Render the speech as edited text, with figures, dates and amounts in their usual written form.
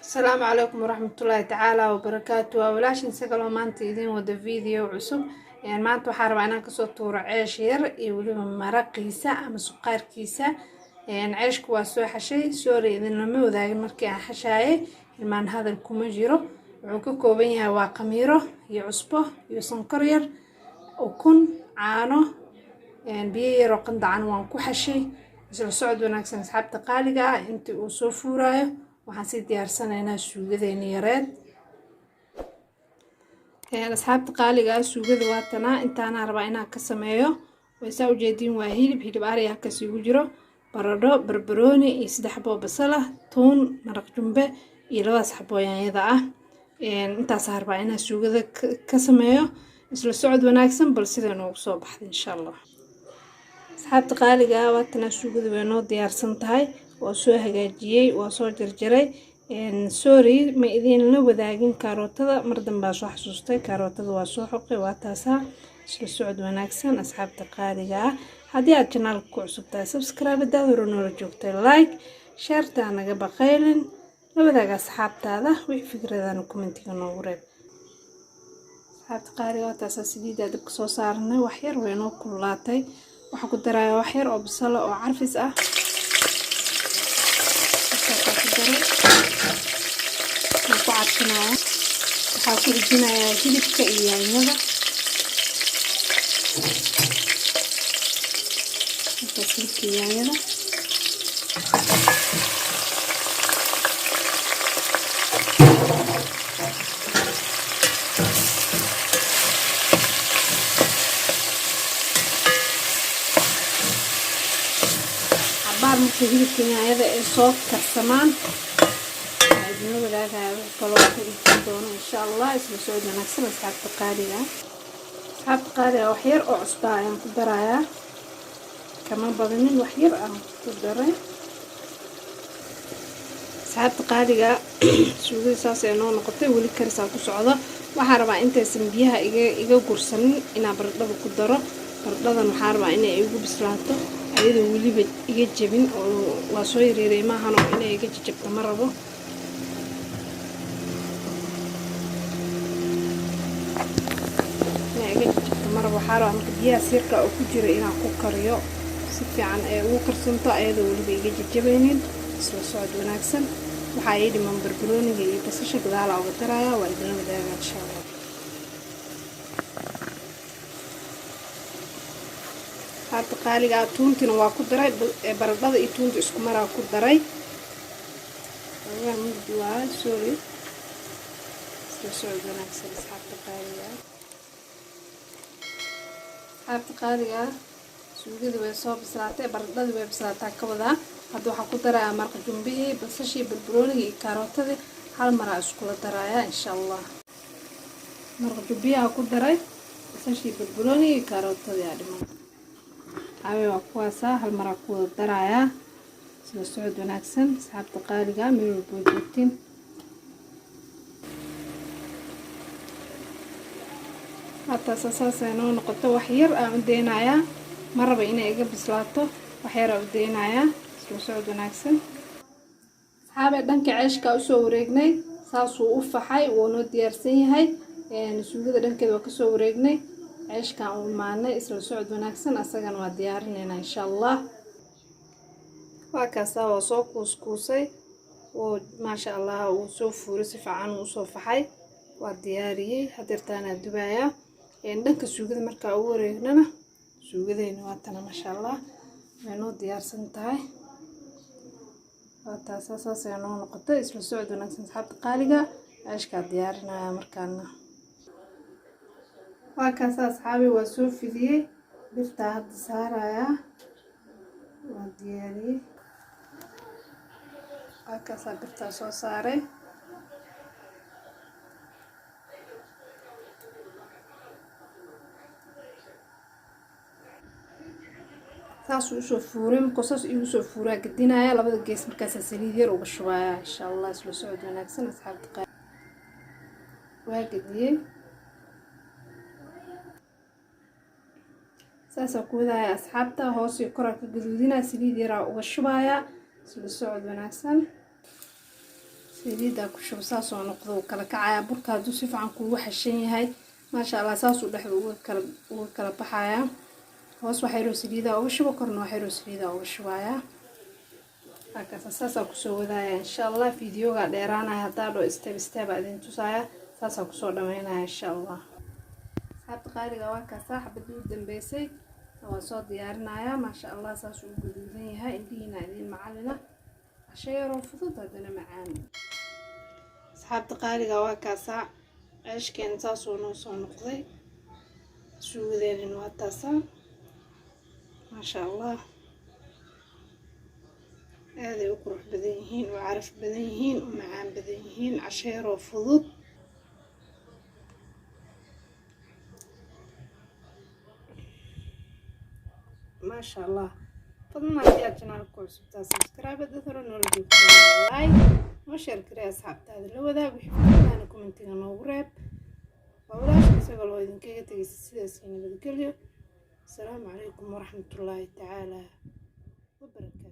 Asalaamu calaykum waraxmatullaahi tacaala wabarakaatu. Waa walaashin sagaloo maanta idiin wada video cusub. Maanta waxaa rabaa inaan kasoo tuuro ceesh yar iyo weliba maraqiisa ama suqaarkiisa. Ceeshku waa soo xashay, sorry, idinlama wadaagin markii aan xashaayay, ilmaan hadal kuma jiro. Wuxuu ka kooban yahay waa khamiiro iyo cusbo iyo sonkor yar, ukun, caano, biyo yaroo qandacan waan ku xashay. Isla socod wanaagsan, asxaabta qaaliga ah. Intii uu soo fuuraayo waxaan sii diyaarsanaynaa suugadeeni yareed. Asxaabta qaaliga ah, suugada waa tanaa. Intaanaa rabaa inaan ka sameeyo. Waysaa ujeediin, waa hilib, hilib ari halkaas igu jiro, baradho, barbarooni iyo 3 xaboo basal ah, tuun, maraq jumbe iyo labadaas xaboo yaanyada ah. Intaasaa rabaa inaan suugada ka sameeyo. Isla socod wanaagsan, bal sida noogu soo baxda, insha Allah. Asxaabta qaaliga ah, waa tanaa, suugada way noo diyaarsan tahay. Waa soo hagaajiyey, waa soo jarjaray. Sorry, ma idinla wadaagin kaarootada, mar dambaa soo xasuustay. Kaarootada waa soo xoqay, waa taasaa. Isla socod wanaagsan, asxaabta qaaliga ah. Haddii aad channelka ku cusub tahay, subscribe. Hadaad hore noola joogtay, like, shareta naga baqaylin, la wadaaga asxaabtaada. Wixii fikradana commentiga noogu reeb. Asxaabta qaaliga, waa taasaa. Saliiddaa dabka soo saaranay, wax yar way noo kululaatay. Waxaa ku darayaa wax yar oo basala oo carfis ah. Markaasaa ku daray, waan ku carfinayaa. Waxaa ku rijinayaa hilibka iyo yaanyada. Markaas hilibka iyo yaanyada cabaar marka hilibka yaanyada ay soo karsamaan, waxaa idinla wadaagaya wix kaloo ku rijin doono, insha Allah. Isla socod wanaagsan, asxaabta qaaliga. Asxaabta qaaliga, wax yar oo cusbaa ayaan ku darayaa, kama badanin, wax yar aan ku daray. Asxaabta qaaliga, suugada saas ay noo noqotay. Weli karisaa ku socdo. Waxaan rabaa intaysan biyaha iga gursanin inaan baradhada ku daro. Baradhadan waxaa rabaa inay igu bislaato ayadoo weliba iga jebin, oo waa soo yareeray maahan, oo inay iga jajabto ma rabo. Inay iga jajabto ma rabo. Waxaa rabaa marka biyaha siirka oo ku jira inaan ku kariyo, si fiican ay ugu karsanto ayadoo weliba iga jajabaynin. Isla socod wanaagsan. Waxaa ii dhiman barbarooniga iyo basasha, gadaala uga daraya, waa idinla wadaaga, insha Allah. Haata qaaliga ah, tuuntina waa ku daray. Baradhada iyo tuunta isku maraa ku daray. Mugdi waa, sorry. Isla socod wanaagsan, asxaabta qaaliga ah. Asxaabta qaaliga ah, suugadii way soo bislaatay, baradhadii way bislaataa ka wadaa. Hadda waxaa ku darayaa marqa jumbihii, basashii, barbaroonigii iyo karootadii, hal maraa iskula darayaa, insha Allah. Marqa jumbiyaha ku daray, basashii, barbaroonigii iyo karootadii aa dhiman. Caawi waa kuwaasaa, hal maraa ku wada darayaa. Isla socod wanaagsan, asxaabta qaaliga, meel walba joogtiin. Hataasa saasay noo noqoto. Wax yar aan u deynayaa, ma raba inay iga bislaato, wax yar aan u deynayaa. Isla socod wanaagsan, asxaabee. Dhanka ceeshka usoo wareegnay, saasuu u faxay, wuu noo diyaarsan yahay. Suugada dhankeeda waa kasoo wareegnay, ceeshkaan u imaanay. Isla socod wanaagsan, asagana waa diyaarinaynaa, insha Allah. Waa kaasaa, waa soo kuuskuusay, wuu, maasha Allah, wuu soo fuuray, si fiican wuu usoo faxay. Waa diyaariyey, hadeertaanaa dubayaa. Dhanka suugada markaa ugu wareegnana, suugadeyna waa tana, maasha Allah, way noo diyaarsan tahay. Waa taasaa, saasay noo noqotay. Isla socod wanaagsan, asxaabta qaaliga. Ceeshkaa diyaarinaya markaana. Waa kaasa, asxaabi, waa soo fidiyey, birtaa hadda saarayaa, waa diyaariyey. Waa kaasaa, birtaa soo saaray. Saasuu usoo fuuray. Markuu saas igu soo fuuraa, gedinaya labada gees, markaasaa saliid yar uga shubaya, insha Allah. Isla socod wanaagsan, asxaabta qaali. Waa gediyey, saasaa ku wadaaya, asxaabta. Hoos iyo koraa ka gaduudinaya, saliid yaraa uga shubaya. Isla socod wanaagsan. Saliidda ku shubo, saasoo noqdo, uu kala kacayaa. Burka hadduu si fiican kuugu xashan yahay, maasha Allah, saasuu dhexda uga kala baxayaa. Hoos waxaa yaroo saliidaa uga shubo, korna waxaa yaroo saliidaa uga shubayaa. Halkaas saasaa kusoo wadaaya, insha Allah. Videoga dheeraanaya haddaa dhoo step step aa idin tusaaya, saasaa kusoo dhameynaya, insha Allah. Asxaabta qaaliga, waa kaasaa xabadii u dambeysay, waa soo diyaarinayaa. Maasha Allah, saasuu u gaduudan yahay. Indhihiina idiin macalina. Casho yaroo fudud, haddana macaan. Asxaabta qaaliga, waa kaasaa ceeshkeena, saasuu noo soo noqday. Suugadeenina waa taasaa, maasha Allah. Aaday u qurux badan yihiin, u caraf badan yihiin, u macaan badan yihiin. Casho yaroo fudud. Maasha Allah. Fadlan haddii aad channelka ku cusubtaa, subscribe. Dad hore noola joogtaa, like noo, share garee, asxaabtaada la wadaag. Wixii fikradaana commentiga noogu reeb. Waa walaasha isagoo loo idinkaga tegaysa sidaas iyo nabadgelyo. Asalaamu calaykum waraxmatullaahi tacaala wabarakaatu.